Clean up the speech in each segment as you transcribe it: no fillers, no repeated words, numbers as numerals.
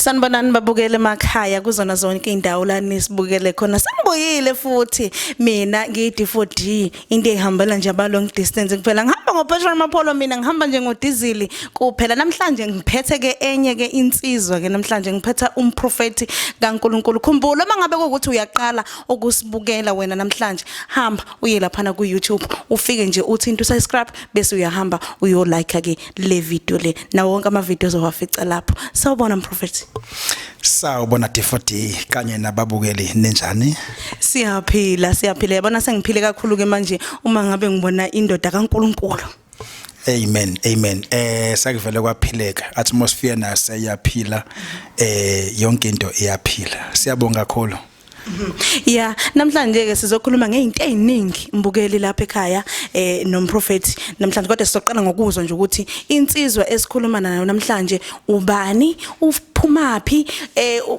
Sanibonani babukele emakhaya kuzona zonke indawo la nisibukele khona. Sengibuyile futhi mina ngiyi-D4D into ehambela nje aba long distance kuphela. Ngihamba ngopetrol Mapolo, mina ngihamba nje ngodizili kuphela. Namhlanje ngiphethe ke enye ke insizwa ke, namhlanje ngiphethe umprofeti kaNkuluNkulu. Khumbula, uma ngabe kuwukuthi uyaqala ukusibukela wena namhlanje, hamba uye laphana ku YouTube, ufike nje uthi into subscribe, bese uyahamba uyo like ke le video le, nawo wonke ama videos owafica lapho. Sawubona, mprofeti. Sawubona D4D kanye nababukeli, ninjani? Siyaphila, siyaphila. Yabona, sengiphile kakhulu ke manje uma ngabe ngibona indoda kaNkuluNkulu. Amen, amen. Sakuvele kwaphileka. Atmosphere nayo seyaphila. Yonke into iyaphila. Siyabonga kakhulu. Yeah, namhlanje ke sizokhuluma ngezinto eziningi, mbukeli lapha ekhaya, nomprofeti namhlanje, kodwa sizoqala ngokuzwa nje ukuthi insizwa esikhuluma nayo namhlanje ubani, uphumapi,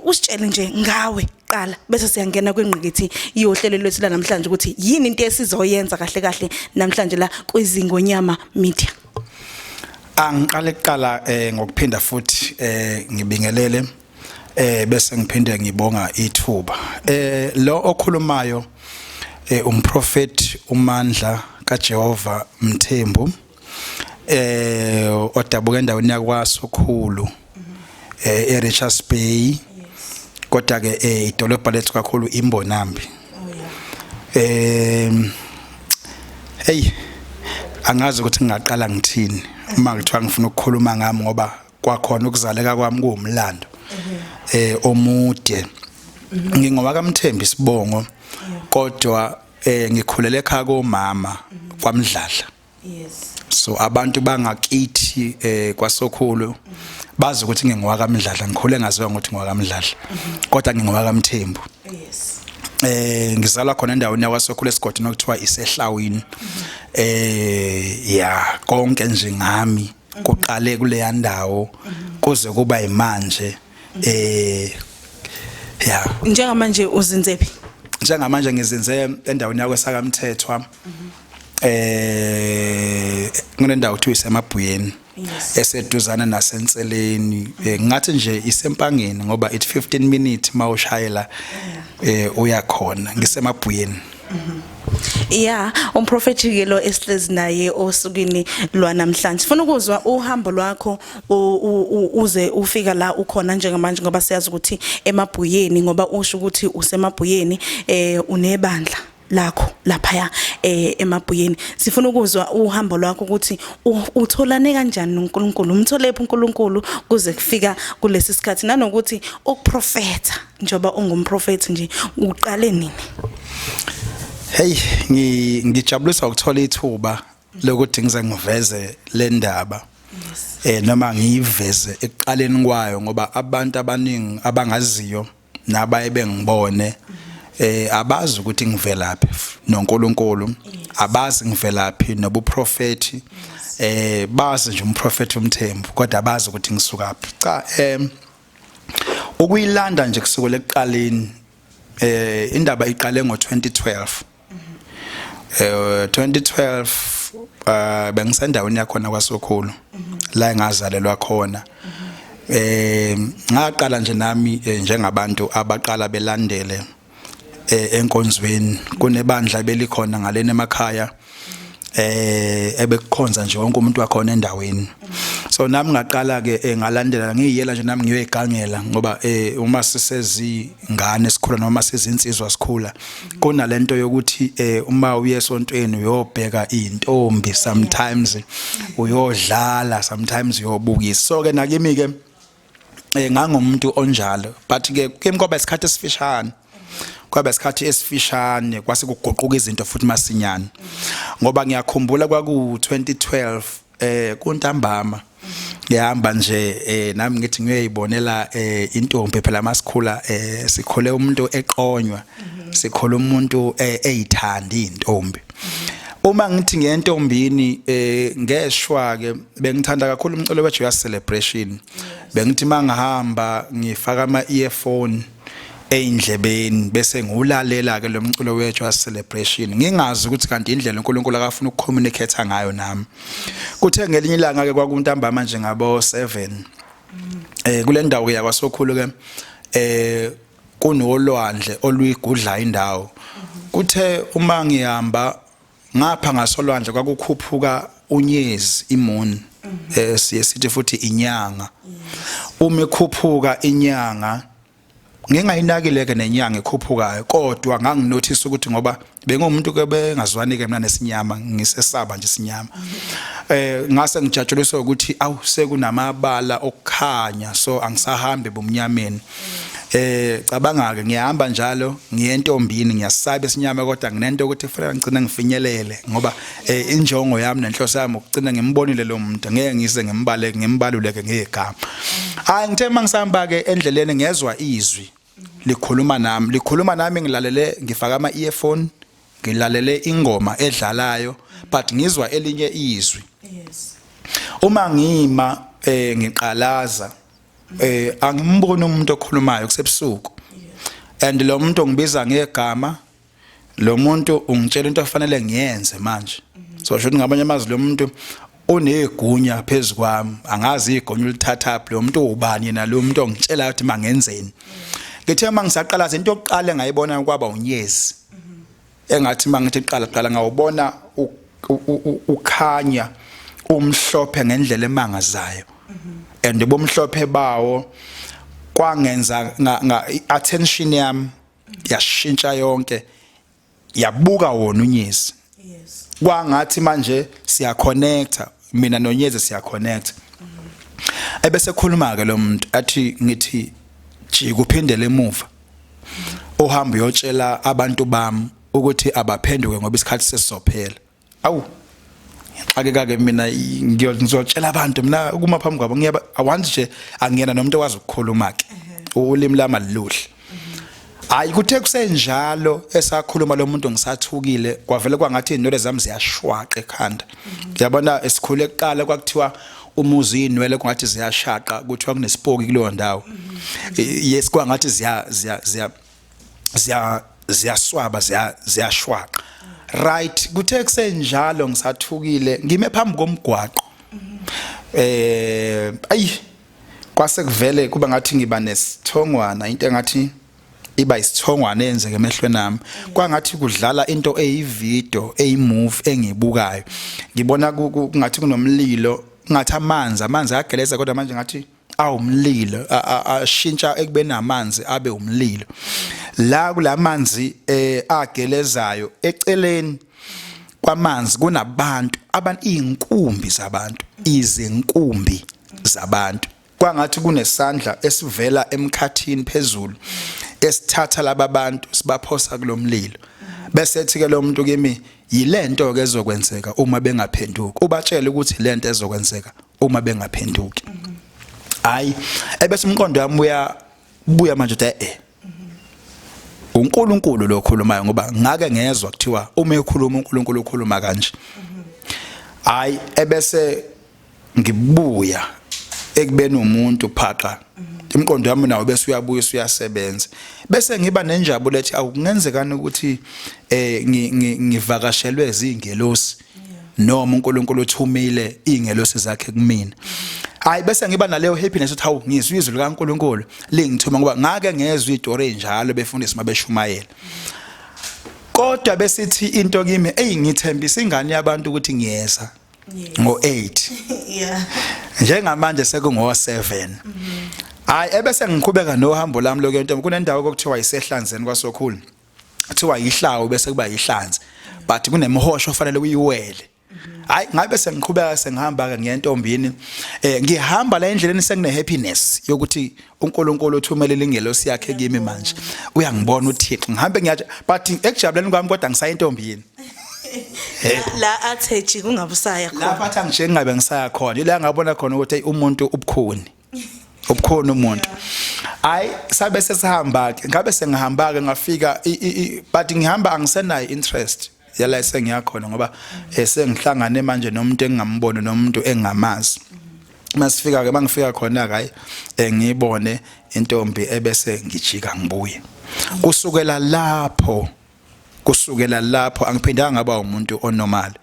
usitshele nje ngawe qala, bese siyangena kwingqikithi yohlelo lwethu la namhlanje, ukuthi yini into esizoyenza kahle kahle namhlanje la kwiZingonyama Media. Angiqale kuqala ngokuphinda futhi ngibingelele, bese ngiphinde ngibonga ithuba. Lo okhulumayo umprofeti uMandla kaJehova Mthembu, odabuka endaweni yakwaSokhulu eRichards Bay, kodwa ke idolobha lethu kakhulu iMbonambi. Hey, angazi ukuthi ngingaqala ngithini uma ngithiwa ngifuna ukukhuluma ngami, ngoba kwakhona ukuzaleka kwami kuwumlando omude. NgingowakaMthembu isibongo, kodwa ngikhulele ekhaya komama kwaMdladla. So abantu bangakithi kwaSokhulu bazi ukuthi ngingowakaMdladla. Ngikhule ngaziwa ukuthi ngowakaMdladla, kodwa ngingowakaMthembu. Ngizalwa khona endaweni yakwaSokhulu, esigodini okuthiwa iseHlawini. Ya, konke nje ngami kuqale kuleya ndawo kuze kuba imanje. Ya. Njengamanje uzinze phi? Njengamanje ngizinze endaweni yakwaSakamthethwa, kunendawo kuthiwa iseMabhuyeni, eseduzane naseNseleni. Ngathi nje iseMpangeni, ngoba it 15 minutes mawushayela uyakhona. NgisemaBhuyeni. Yeah, umprofeti ke lo esihlezi naye osukwini lwanamhlanje. Sifuna ukuzwa uhambo lwakho uze ufika la ukhona njengamanje, ngoba siyazi ukuthi eMabhuyeni, ngoba usho ukuthi useMabhuyeni, unebandla lakho laphaya eMabhuyeni. Sifuna ukuzwa uhambo lwakho ukuthi utholane kanjani noNkulunkulu, umthole phi uNkulunkulu kuze kufika kulesi sikhathi, nanokuthi ukuprofetha, njengoba ungumprofeti nje, uqale nini? Hey, ngijabulisa ukuthola ithuba lokuthi ngize ngiveze le ndaba, noma ngiyiveze ekuqaleni kwayo, ngoba abantu abaningi abangaziyo nabaye bengibone abazi ukuthi ngivelaphi noNkulunkulu, abazi ngivelaphi nobuprofeti. Bazi nje umprofeti uMthembu, kodwa abazi ukuthi ngisukaphi. Cha, ukuyilanda nje kusukela ekuqaleni, indaba iqale ngo2012. 2012 bengisendaweni yakhona kwaSokhulu la engazalelwa khona. Ngaqala nje nami njengabantu abaqala belandele enkonzweni, kunebandla belikhona ngalena emakhaya ebekukhonza nje wonke umuntu wakhona endaweni. So nami ngaqala ke ngalandela, ngiyiyela nje nami ngiyoyigangela, ngoba uma sisezingane sikhula noma sizinsizwa sikhula, kunalento yokuthi uma uye esontweni uyobheka intombi, sometimes uyodlala, sometimes uyobukisa. So ke nakimi ke ngangumuntu onjalo, but ke kimi kwaba isikhathi esifishane, kwaba isikhathi esifishane, kwase kuguquka izinto futhi masinyane, ngoba ngiyakhumbula kwaku 2012 kuntambama, ngihamba nje nami ngithi ngiyoyibonela intombi. Phela masikhula sikhole umuntu eqonywa, sikhole umuntu eyithanda intombi. Uma ngithi ngiyentombini, ngeshwa ke bengithanda kakhulu umculo we Joyous Celebration. Bengithi mangihamba ngifaka ama earphone eyindlebeni, bese ngiwulalela ke lo mculo we Joyous Celebration, ngingazi ukuthi kanti indlela uNkulunkulu akafuna ukucommunicate ngayo nami. Kuthe ngelinye ilanga ke, kwakuntambama nje ngabo 7. Kule ndawo yakwaSokhulu ke kunolwandle oluyigudla indawo. Kuthe uma ngihamba ngapha ngasolwandle kwakukhuphuka unyezi, imoon, siye sithi futhi inyanga. Uma ikhuphuka inyanga, ngingayinakile ke nenyanga ekhuphukayo, kodwa nganginothisa ukuthi ngoba bengumuntu ke bengazwani ke mina nesinyama, ngisesaba nje isinyama, ngase ngijatshuliswa ukuthi awu, sekunamabala okukhanya, so angisahambi ebumnyameni. Cabanga ke, ngiyahamba njalo ngiye entombini, ngiyasaba isinyama, kodwa nginento ukuthi kufanele ngigcine ngifinyelele, ngoba injongo yami nenhloso yami ukugcina ngimbonile lo muntu, ngeke ngize ngimbale ngimbaluleke ngegama. Hayi, ngithe mangisahamba ke endleleni, ngezwa izwi likhuluma nami, likhuluma nami, ngilalele, ngifaka ama earphone, ngilalele ingoma edlalayo, but ngizwa elinye izwi. Uma ngima ngiqalaza, angimboni umuntu okhulumayo, kusebusuku, and lo muntu ngibiza ngegama, lo muntu ungitshela into afanele ngiyenze manje. So sho ngabanye amazwi, lo muntu unegunya phezukwami, angazi igunya ulithatha lo muntu, ubani yena lo muntu ongitshela ukuthi mangenzeni. Ngithe mangisaqala, into yokuqala engayibona kwaba unyezi, engathi mangithi qala qala ngawubona ukhanya umhlophe ngendlela emangazayo, and bomhlophe bawo kwangenza nga attention yami yashintsha yonke, yabuka wona unyezi. Kwangathi manje siyaconnecta, mina nonyezi siyaconnecta. Ebese khuluma ke lo muntu, athi, ngithi jika uphindele emuva, uhamba uyotshela abantu bami ukuthi abaphenduke ngoba isikhathi sesizophela. Awu, ngixakeka ke mina, ngizotshela abantu mina ukuma phambi kwabo, ngiyaba I want nje angiyena nomuntu okwazi ukukhuluma ke, ulimi lami aluhle. Hayi, kuthe kusenjalo esakhuluma lo muntu, ngisathukile, kwavele kwangathi inwele zami ziyashwaqa ekhanda. Yabona, esikhule ekuqala kwakuthiwa umuzi inwele kungathi ziyashaqa, kuthiwa kunesipoki kuleyo ndawo. Yes, kwangathi ziya ziya ziya ziya ziyaswaba, ziyashwaqa. Right, kuthe kusenjalo ngisathukile, ngime phambi komgwaqo, ayi, kwase kuvele kuba ngathi ngiba nesithongwana, into engathi iba isithongwana eyenzeke emehlweni ami, kwangathi kudlala into eyivideo, eyimovie engiyibukayo. Ngibona kungathi kunomlilo, ngathi amanzi ayageleza, kodwa manje ngathi awumlilo, ashintsha ekubeni amanzi abe umlilo. La kulamanzi agelezayo, eceleni kwamanzi kunabantu, abantu, izinkumbi zabantu, izinkumbi zabantu. Kwangathi kunesandla esivela emkhathini phezulu esithatha laba bantu sibaphosa kulomlilo. Bese ethi ke lo muntu kimi, yilento ke ezokwenzeka uma bengaphenduki, ubatshele ukuthi lento ezokwenzeka uma bengaphenduki. Hayi, ebese umqondo wami uya buya manje uthi uNkulunkulu lo khulumayo, ngoba ngake ngezwa kuthiwa uma ekhuluma uNkulunkulu ukhuluma kanje. Hayi, ebese ngibuya ekubeni umuntu phaqa, imqondo yami nawo bese uyabuya, usuyasebenza, bese ngiba nenjabulo ethi awukungenzekani ukuthi ngivakashelwe izingelosi noma uNkulunkulu uthumile ingelosi zakhe kumina. Hayi, bese ngiba naleyo happiness ukuthi hawu, ngizwe izwi likaNkulunkulu lingithuma, ngoba ngake ngezwe izitori ezinjalo befundisi mabeshumayela. Kodwa besithi into kimi, ey, ngithembisa ingane yabantu ukuthi ngiyeza ngo8, njengamanje sekungo7. Hayi, ebese ngiqhubeka nohambo lami lokuya entombi. Kunendawo okuthiwa isehlanzeni kwaSokhulu, kuthiwa yihlawo, bese kuba yihlanze, but kunemhosho ofanele uyiwele. Hayi, ngabe sengiqhubeka, sengihamba ke ngiyentombini, ngihamba la endleleni sengine happiness yokuthi uNkulunkulu uthumelele ingelosi yakhe kimi, manje uyangibona uThixo. Ngihambe ngiyaja, but ekujabuleni kwami kodwa ngisaya entombini. La athe jika ungabe usaya khona. Lapha athi angije ngingabe ngisaya khona, ila ngabona khona ukuthi hey, umuntu ubukhuni, ubukhona umuntu. Hayi, sabe sesihamba ke, ngabe sengihamba ke, ngafika, but ngihamba angisenayo interest yala esengiyakhona, ngoba sengihlangane manje nomuntu engingamboni, nomuntu engingamazi. Masifika ke, mangifika khona ke, hayi, ngiyibone intombi, ebese ngijika ngibuye. Kusukela lapho angiphindanga ngaba umuntu onormal,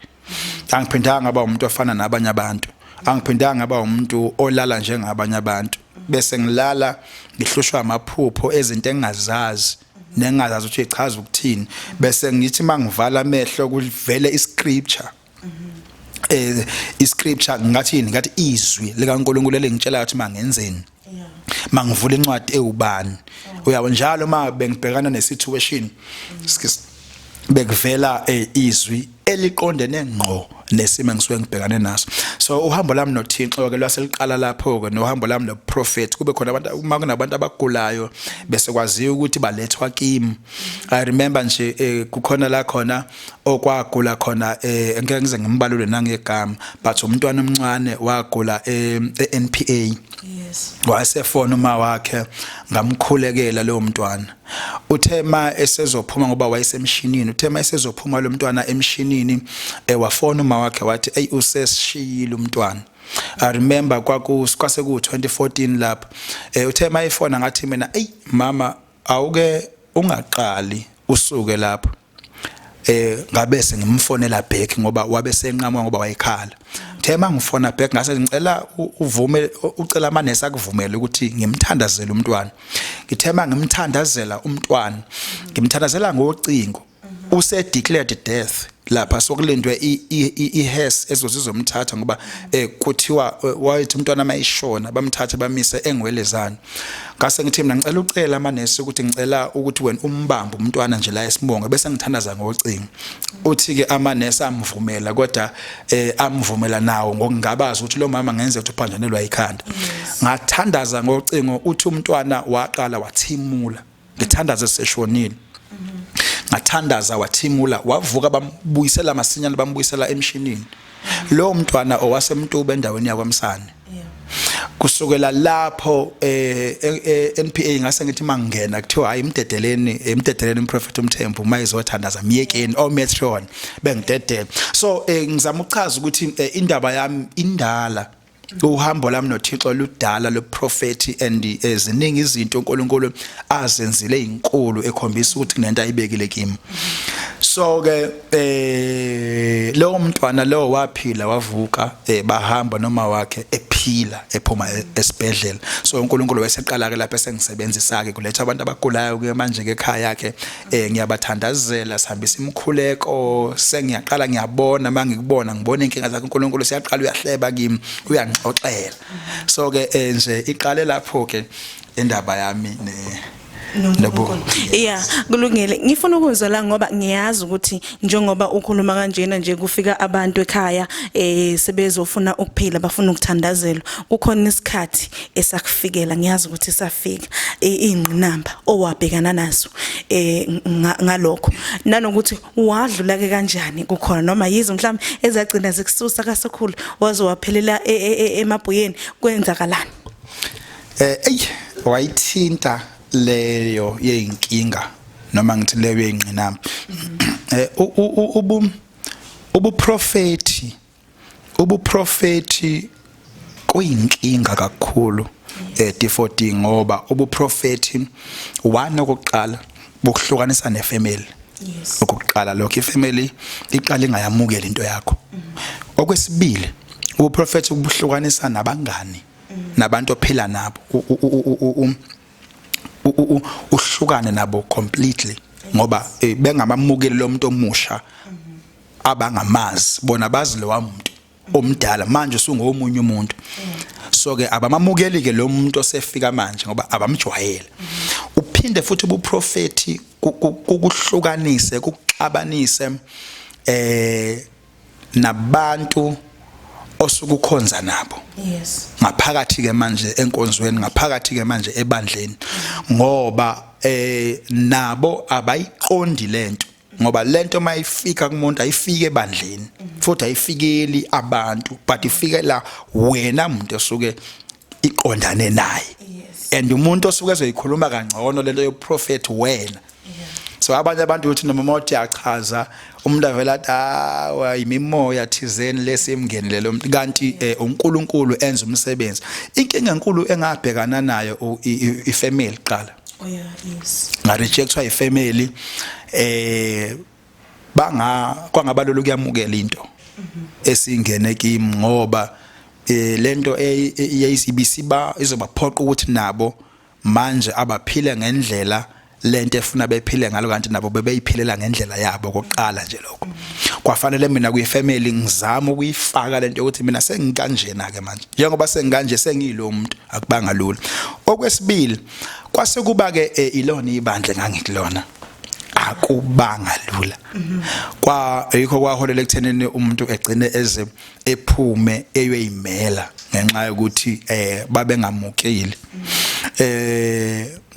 angiphindanga ngaba umuntu ofana nabanye abantu, angiphindanga ngaba umuntu olala njengabanye abantu. Bese ngilala ngihlushwa amaphupho ezinto engingazazi nengazazi ukuthi ichaza ukuthini, bese ngithi mangivala amehlo kuvele iscripture, iscripture ngathi yini, ngathi izwi likaNkulunkulu elingitshela ukuthi mangenzeni, mangivula incwadi ewubani. Uyabo, njalo uma bengibhekana nesituation bekuvela izwi eliqondene ngqo nesimo engisuke ngibhekane naso. So uhambo lami noThixo ke lwaseliqala lapho ke, nohambo lami noprofet. Kube khona abantu, uma kunabantu abagulayo, bese kwaziwa ukuthi balethwa kimi. I remember nje kukhona la khona okwagula khona, ngeke ngize ngimbalule nangegama, but umntwana omncane wagula e-NPA. Wayesefona uma wakhe, ngamkhulekela leyo mntwana. Uthe ma esezophuma, ngoba wayesemshinini, uthe ma esezophuma lo mntwana emshinini, wafona uma wakhe wathi, "Ey, usesishiyile umntwana." I remember kwaku kwase ku 2014 lapho. Uthe ma efona ngathi mina, "Ey mama, awuke ungaqali usuke lapho." Ngabe sengimfonela back ngoba wabe senqamwa ngoba wayekhala. Uthe mangifona back ngase ngicela uvume, ucela amanesi akuvumele ukuthi ngimthandazele umntwana. Ngithe mangimthandazela umntwana, ngimthandazela ngocingo, use declared death lapha, sokulindwe i-hearse ezozizomthatha, ngoba kuthiwa wayethi umntwana mayishona bamthathe bamise engwelezana. Ngase ngithi mina ngicela ucela amanesi ukuthi ngicela ukuthi wena umbambe umntwana nje la esibonga, bese ngithandaza ngocingo. Uthi ke amanesi amvumela, kodwa amvumela nawo ngokungabaza ukuthi lo mama ngenze ukuthi uphanjanelwa ikhanda. Ngathandaza ngocingo, uthi umntwana waqala wathimula ngithandaze seshonile. Ngathandaza wathimula, wavuka, bambuyisela masinyane, bambuyisela emshinini. Lo mntwana owasemtuba endaweni yakwaMsane. Kusukela lapho NPA ngase ngithi mangena kuthiwa, "Hayi, imdedeleni, imdedeleni umprofeti uMthembu, uma izothandaza miyekeni o matron." Bengidedela. So ngizama ukuchaza ukuthi indaba yami indala, uhambo lami noThixo ludala loprofeti, and ziningi izinto uNkulunkulu azenzile izinkulu ekhombisa ukuthi kunento ayibekile kimi. So ke lo mntwana lo waphila, wavuka, bahamba noma wakhe ephila, ephuma esibhedlela. So uNkulunkulu wayeseqala ke lapha esengisebenzisa ke kuletha abantu abagulayo ke manje ke ekhaya yakhe, ngiyabathandazela, sihambisa imikhuleko. Sengiyaqala ngiyabona, mangikubona ngibona inkinga zakhe, uNkulunkulu siyaqala uyahleba kimi, uyangixoxela. So ke nje iqale lapho ke indaba yami ne noNkulunkulu. Yeah, kulungile. Ngifuna ukuzwa la ngoba ngiyazi ukuthi njengoba ukhuluma kanjena nje kufika abantu ekhaya sebezofuna ukuphila, bafuna ukuthandazelwa. Kukhona isikhathi esakufikela, ngiyazi ukuthi safika ingqinamba owabhekana nazo ngalokho, nanokuthi wadlula ke kanjani kukhona, noma yizo mhlawumbe ezagcina zikususa kasokhulu waze waphelela emabhuyeni, kwenzakalani? Ey, wayithinta leyo yeinkinga, noma ngithi leyo yengqinamba. Ubuprofeti kuyinkinga kakhulu D4D, ngoba ubuprofeti one, okokuqala bokuhlukanisa nefamily. Okokuqala lokho, ifamily iqala ingayamukela into yakho. Okwesibili, ubuprofeti kubuhlukanisa nabangani nabantu ophila nabo, uhlukane nabo completely, ngoba bengamamukeli lo muntu omusha abangamazi. Bona bazi lo muntu omdala, manje usungomunye umuntu. So ke abamamukeli ke lo muntu osefika manje ngoba abamjwayele. Uphinde futhi ubuprofeti kukuhlukanise, kukuxabanise nabantu osukukhonza nabo ngaphakathi ke manje enkonzweni, ngaphakathi ke manje ebandleni, ngoba nabo abayiqondi lento, ngoba lento mayifika kumuntu ayifike ebandleni, futhi ayifikeli abantu, but ifikela wena umuntu osuke iqondane naye, and umuntu osuke ezoyikhuluma kangcono lento yoprofet wena. So abanye abantu uthi noma mawuthi yachaza, umuntu avela athi, "Hawa, imimoya thizeni lesimngenile lo muntu," kanti uNkulunkulu enza umsebenzi. Inkinga enkulu engabhekana nayo ifamily qala. Oh yeah, yes. Ngarejectwa ifamily, banga kwangabalula ukuyamukela into esingene kimi, ngoba Lento eyayisibisiba izobaphoqa ukuthi nabo manje abaphile ngendlela lento efuna bephile ngalo, kanti nabo bebeyiphilela ngendlela yabo kokuqala nje. Lokho kwafanele mina kuyifamily ngizama ukuyifaka lento yokuthi mina sengikanjena ke manje, njengoba sengikanje, sengiyilo muntu, akubanga lula. Okwesibili kwase kuba ke ilona ibandla engangikulona, akubanga lula. Kwa yikho kwaholela ekuthenini umuntu egcine eze ephume eyoyimela ngenxa yokuthi babengamukeli.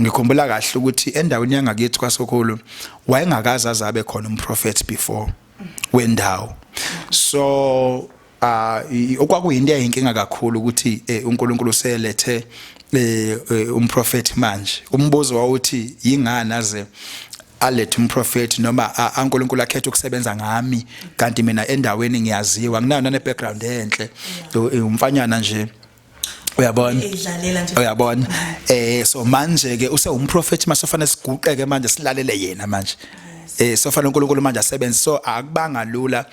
Ngikhumbula kahle ukuthi endaweni yangakithi kwaSokhulu wayengakaze azabe khona umprofet before wendawo, so okwakuyinto eyinkinga kakhulu ukuthi uNkulunkulu uselethe umprofeti. Manje umbuzo wawuthi, yingani aze alethe umprofeti noma uNkulunkulu akhethe ukusebenza ngami, kanti mina endaweni ngiyaziwa, nginayo nane background enhle, umfanyana nje, uyabona? Edlalela nje. Uyabona, so manje ke usewumprofeti, masofana siguqeke manje, silalele yena manje, sofana uNkulunkulu manje asebenze. So akubanga lula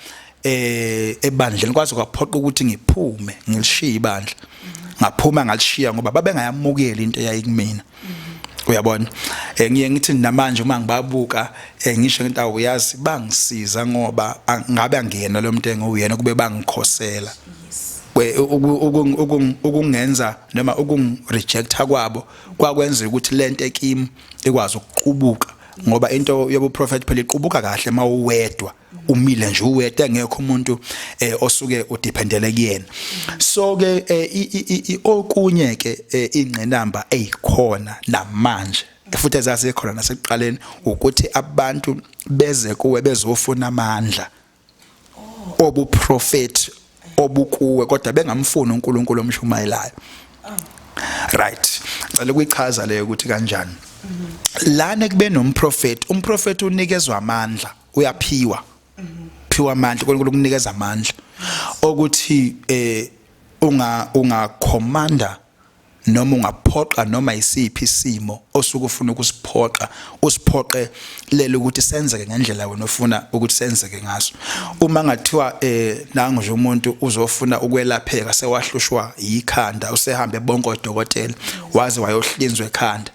ebandleni, kwaze kwaphoqa ukuthi ngiphume ngilishiye ibandla. Ngaphuma ngalishiya ngoba babengayamukeli into eyayikumina, uyabona? Ngiye ngithi namanje uma ngibabuka, ngisho into, awuyazi, bangisiza ngoba ngabe angiyena lo muntu enguyena kube bangikhosela. Ukungenza noma ukungi-rejecta kwabo kwakwenza ukuthi lento ekimi ikwazi ukuqubuka, ngoba into yobuprofeti phela iqubuka kahle mawuwedwa, umile nje uwedwa, engekho umuntu osuke udependele kuyena. So ke okunye ke, ingqinamba eyikhona namanje futhi ezazikhona nasekuqaleni, ukuthi abantu beze kuwe bezofuna amandla obuprofeti obukuwe, kodwa bengamfuni uNkulunkulu omshumayelayo. Right, ngicela ukuyichaza leyo ukuthi kanjani. Lana kube nomprofeti, umprofeti unikezwa amandla, uyaphiwa, phiwa amandla, uNkulunkulu ukunikeza amandla okuthi unga commanda noma ungaphoqa noma isiphi isimo osuke ufuna ukusiphoqa, usiphoqe lelo ukuthi senzeke ngendlela wena ofuna ukuthi senzeke ngaso. Uma ngathiwa nangu nje umuntu uzofuna ukwelapheka, sewahlushwa yikhanda, usehambe bonke odokotela, waze wayohlinzwa ekhanda,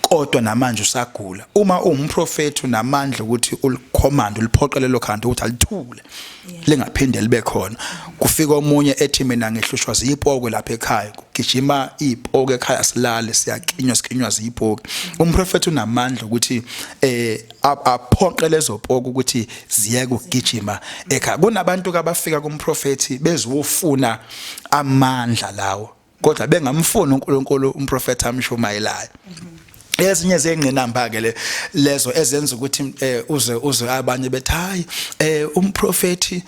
kodwa namanje usagula, uma uwumprofeti unamandla ukuthi ulicommand, uliphoqe lelo khanda ukuthi alithule, lingaphinde libe khona. Kufika omunye ethi, "Mina ngihlushwa ziyipoko lapha ekhaya, kugijima ipoko ekhaya, silale siyakinywa, sikinywa ziyipoko." Umprofeti unamandla ukuthi aphoqe lezo poko ukuthi ziyeke ukugijima ekhaya. Kunabantu abafika kumprofeti bezofuna amandla lawo, kodwa bengamfuni uNkulunkulu umprofeti amshumayelayo. Ezinye zengqinamba ke le lezo ezenza ukuthi uze abanye bethi, "Hayi, umprofeti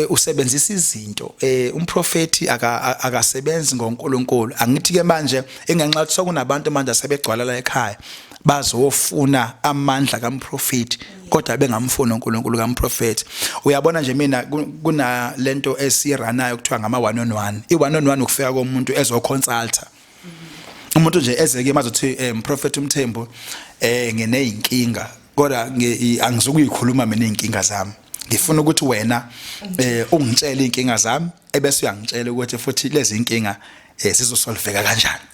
usebenzisa izinto, umprofeti akasebenzi ngoNkulunkulu." Angithi ke manje ingenxa yokuthi sokunabantu manje asebegcwala la ekhaya bazofuna amandla kamprofeti, kodwa bengamfuni uNkulunkulu kamprofeti. Uyabona nje, mina kuna lento esiranayo kuthiwa ngama one on one. I one on one ukufika komuntu ezoconsulta, umuntu nje eze kimi azothi, "Prophet uMthembu, ngineyinkinga, kodwa angizukuyikhuluma mina izinkinga zami, ngifuna ukuthi wena ungitshele inkinga zami, ebese uyangitshela ukuthi futhi lezi inkinga zizosolveka kanjani."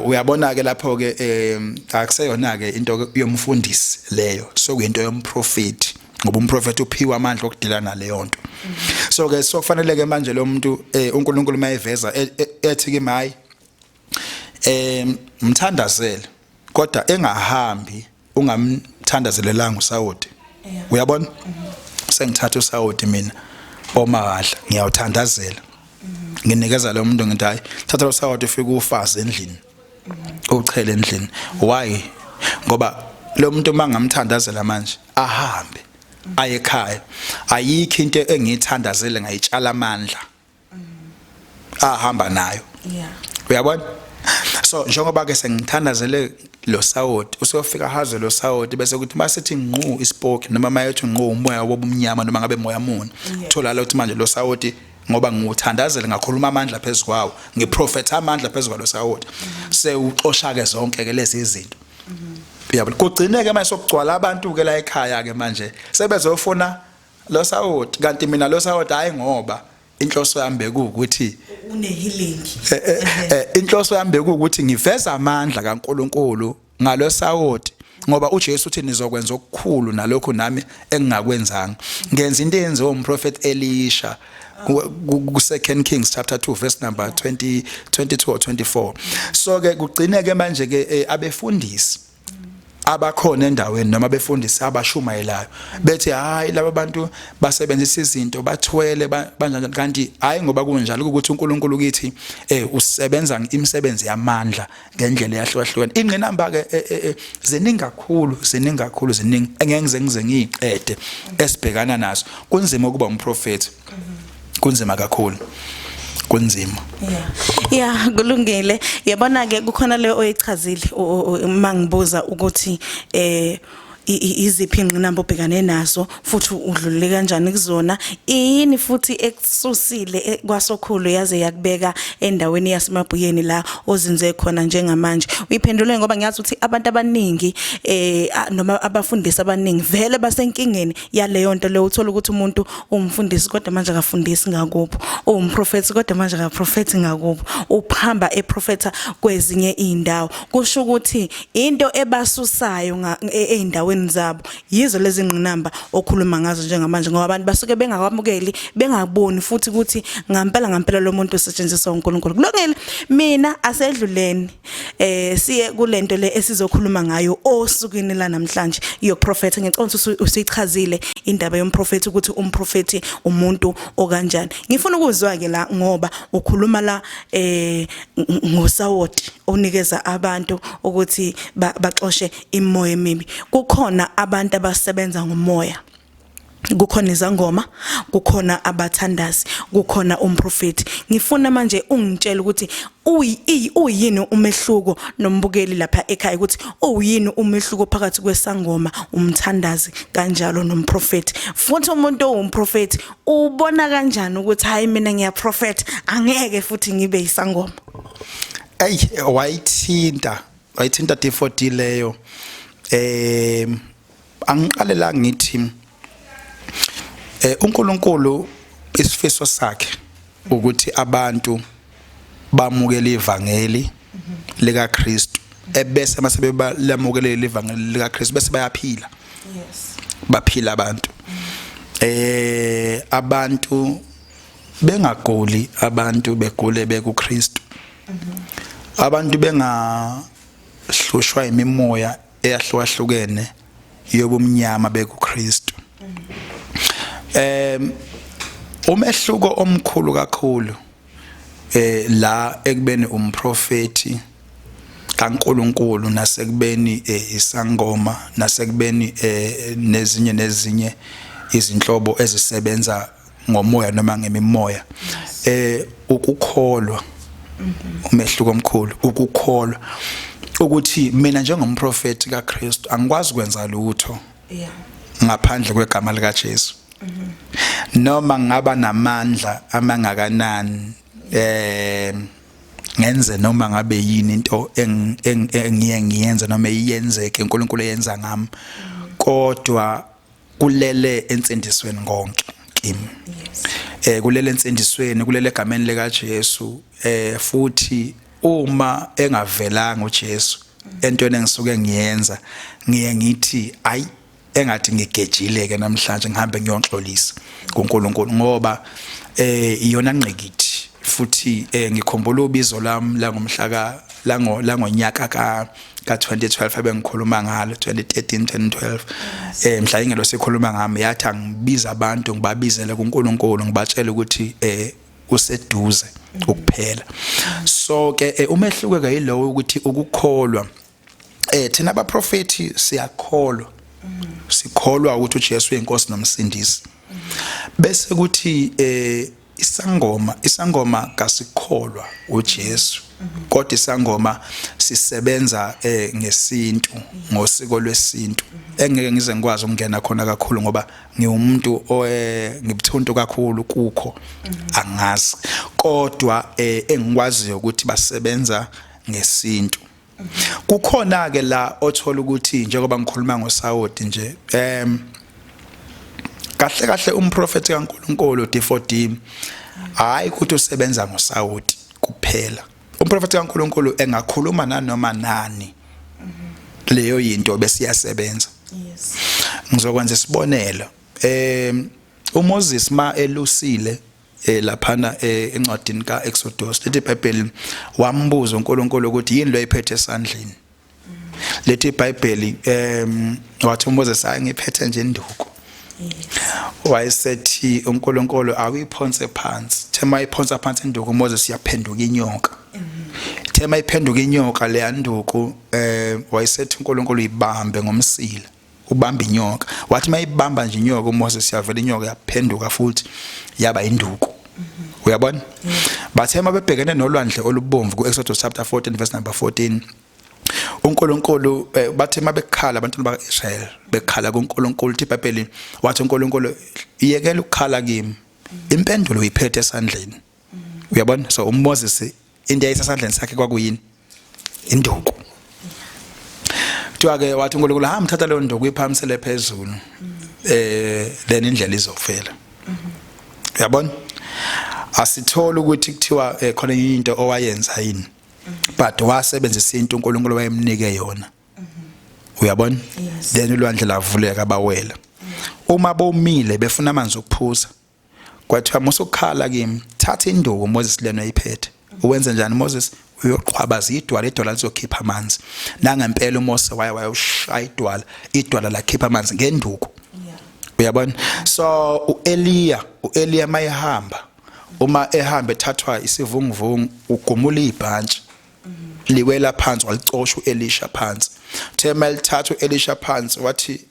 Uyabona ke lapho ke, akuseyona ke into yomfundisi leyo, sokuyinto yomprofeti, ngoba umprofeti uphiwa amandla okudila naleyo nto. So ke sokufanele ke manje lo muntu, uNkulunkulu mayeveza ethi kimi, "Hayi, mthandazele," kodwa engahambi ungamthandazelelanga usawoti, uyabona? Sengithatha usawoti mina omahadla, ngiyawuthandazela, nginikeza lo muntu, ngithi, "Hayi, thatha lo sawoti, ufike ufaze endlini, uchele endlini." Why? Ngoba lo muntu mangamthandazela manje ahambe aye ekhaya, ayikho into engiyithandazele ngayitshala amandla ahamba nayo. Uyabona? So njengoba ke sengithandazele lo sawoti, usuyofika haze lo sawoti, bese kuthi masithi ngqu isipoki noma mayethi ngqu umoya wobumnyama noma ngabe moya muni, thola lo ukuthi manje lo sawoti, ngoba ngiwuthandazele, ngakhuluma amandla phezukwawo, ngiprofetha amandla phezukwalo sawoti, sewuxosha ke zonke ke lezi izinto, uyabona? Kugcineke manje sokugcwala abantu ke la ekhaya ke manje sebezofuna lo sawoti, kanti mina lo sawoti, hayi, ngoba Inhloso yami bekuwukuthi Une healing. Inhloso yami bekuwukuthi ngiveza amandla kaNkuluNkulu ngalosawoti, ngoba uJesu uthi nizokwenza okukhulu nalokho nami engingakwenzanga. Ngenza into eyenziwe umprofeti Elisha ku Second Kings chapter 2 verse number 20, 22 or 24. So ke kugcine ke manje ke abefundisi abakhona endaweni noma befundisi abashumayelayo bethi, "Hayi, laba bantu basebenzisa izinto, bathwele banjani." Kanti hayi, ngoba kunjalo ukuthi uNkulunkulu kithi usebenza imisebenzi yamandla ngendlela eyahlukahlukene. Ingqinamba ke ziningi kakhulu, ziningi kakhulu, ziningi engeke ngize ngiyiqede esibhekana nazo. Kunzima ukuba umprofeti, kunzima kakhulu, kunzima. Yeah, kulungile. Yabona ke, kukhona le oyichazile mangibuza ukuthi iziphi ingqinamba obhekane nazo futhi udlulile kanjani kuzona, yini futhi ekususile kwasokhulu yaze yakubeka endaweni yasemabhuyeni la ozinze khona njengamanje. Uyiphendule, ngoba ngiyazi ukuthi abantu abaningi noma abafundisi abaningi vele basenkingeni yaleyo nto leyo. Uthola ukuthi umuntu umfundisi kodwa manje akafundisi ngakubo, uwumprofeti kodwa manje akaprofeti ngakubo, uphamba eprofeta kwezinye indawo. Kusho ukuthi into ebasusayo eindaweni zabo yizo lezi ngqinamba okhuluma ngazo njengamanje, ngoba abantu basuke bengakwamukeli, bengaboni futhi ukuthi ngampela ngampela lo muntu usetshenziswa uNkulunkulu. Kulungile, mina asedluleni siye kulento le esizokhuluma ngayo osukwini la namhlanje yokuprofetha. Ngicabanga ukuthi usichazile indaba yomprofethi, ukuthi umprofethi umuntu okanjani. Ngifuna ukuzwa ke la, ngoba ukhuluma la ngosawoti onikeza abantu ukuthi baxoshe imoya emibi. Kukhona abantu abasebenza ngomoya, kukhona izangoma, kukhona abathandazi, kukhona umprofeti. Ngifuna manje ungitshele ukuthi uyini umehluko, nombukeli lapha ekhaya, ukuthi uyini umehluko phakathi kwesangoma, umthandazi, kanjalo nomprofeti. Futhi umuntu owumprofeti ubona kanjani ukuthi, "Hayi, mina ngiyaprofet, angeke futhi ngibe isangoma"? Ey, wayithinta, wayithinta D4D leyo. Angiqale la ngithi uNkulunkulu isifiso sakhe ukuthi abantu bamukele ivangeli lika Kristu, ebese mase belamukele ivangeli lika Kristu bese bayaphila. Baphila abantu, abantu bengaguli, abantu begule bekuKristu, abantu bengahlushwa imimoya eyahlukahlukene yobumnyama bekuKristu. Umehluko omkhulu kakhulu la ekubeni umprofeti kaNkuluNkulu nasekubeni isangoma nasekubeni nezinye nezinye izinhlobo ezisebenza ngomoya noma ngemimoya, ukukholwa. Umehluko omkhulu ukukholwa, ukuthi mina njengomprofeti kaKristu angikwazi ukwenza lutho ngaphandle kwegama lika Jesu, noma ngaba namandla amangakanani, ngenze noma ngabe yini into engiye ngiyenze noma iyenzeke uNkulunkulu eyenza ngami, kodwa kulele ensindisweni konke kimi. Kulele ensindisweni, kulele egameni lika Jesu. Futhi uma engavelanga uJesu entweni engisuke ngiyenza, ngiye ngithi, "Ayi, engathi ngigejile ke namhlanje, ngihambe ngiyonxolisa kuNkulunkulu," ngoba iyona ngqikithi. Futhi ngikhumbula ubizo lami langomhla ka lango langonyaka ka 2012 abengikhuluma ngalo, 2013, 2012, mhla ingelo sikhuluma ngami yathi angibiza abantu, ngibabizele kuNkulunkulu, ngibatshela ukuthi useduze ukuphela. So ke umehluko ke yilowo, ukuthi ukukholwa. Thina abaprofeti siyakholwa, sikholwa ukuthi uJesu uyinkosi nomsindisi, bese kuthi isangoma kasikholwa uJesu, kodwa isangoma sisebenza ngesintu, ngosiko lwesintu, engeke ngize ngikwazi ukungena khona kakhulu ngoba ngiwumuntu ngibuthuntu kakhulu kukho, angazi. Kodwa engikwaziyo ukuthi basebenza ngesintu. Kukhona ke la othola ukuthi njengoba ngikhuluma ngosawoti nje, kahle kahle umprofeti kaNkuluNkulu, D4D, Hayi ukuthi usebenza ngosawoti kuphela. Umprofeti kaNkuluNkulu engakhuluma nanoma nani, leyo yinto bese iyasebenza. Ngizokwenza isibonelo. uMoses ma elusile laphana encwadini kaExodus, lithi iBhayibheli wambuza uNkulunkulu ukuthi yini lo ayiphethe esandleni. Lethi iBhayibheli wathi uMoses, hayi, ngiphethe nje induku. Wayesethi uNkulunkulu, akuyiphonse phansi. Thema iphonsa phansi induku uMoses, yaphenduka inyoka. Thema iphenduka inyoka leya nduku, wayesethi uNkulunkulu, ibambe ngomsila, ubamba inyoka. Wathi mayibamba nje inyoka uMoses, yavela inyoka yaphenduka futhi yaba induku, uyabona? Bathe mabebhekene nolwandle olubomvu ku-Exodus chapter 14 verse number 14, uNkulunkulu bathe mabekhala abantwana bakaIsrael, bekhala kuNkulunkulu, ithi iBhayibheli wathi uNkulunkulu, iyekela ukukhala kimi, impendulo uyiphethe esandleni, uyabona? So uMoses into yayisesandleni sakhe kwakuyini? Induku. Kuthiwa ke wathi uNkulunkulu, hamba thatha leyo nduku uyiphakamisele phezulu, then indlela izofela, uyabona? Asitholi ukuthi kuthiwa khona into owayenza yini, but wasebenzisa into uNkulunkulu wayemnike yona, uyabona? Then ulwandle lavuleka, bawela. Uma bomile befuna amanzi okuphuza, kwathiwa, musukhala kimi, thatha induku Moses lena oyiphethe. Uwenze njani Moses? Uyoqhwabaza idwala, idwala lizokhipha amanzi. Nangempela uMose waya wayoshaya idwala, idwala lakhipha amanzi ngenduku, uyabona? So uEliya, uEliya mayehamba, uma ehamba ethathwa isivunguvungu, ugumula ibhantshi liwela phansi, walicosha uElisha phansi. Thema lithatha uElisha phansi, wathi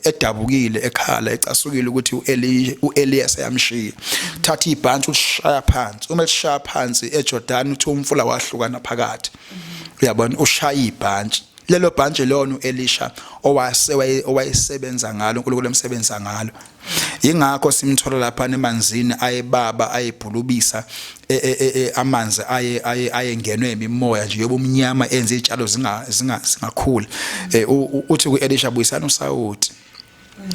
edabukile, ekhala, ecasukile ukuthi uEliya seyamshiya, thatha ibhantshi ulishaya phansi. Uma lishaya phansi eJordan, uthi umfula wahlukana phakathi, uyabona? Ushaya ibhantshi lelo bhantshi lona uElisha owase owayesebenza ngalo, uNkulunkulu emsebenza ngalo. Ingakho simthola lapha emanzini ayebaba, ayebhulubisa amanzi aye ayengenwe imimoya nje yobumnyama, enze izitshalo zinga zingakhuli. Uthi kuElisha, buyisana usawoti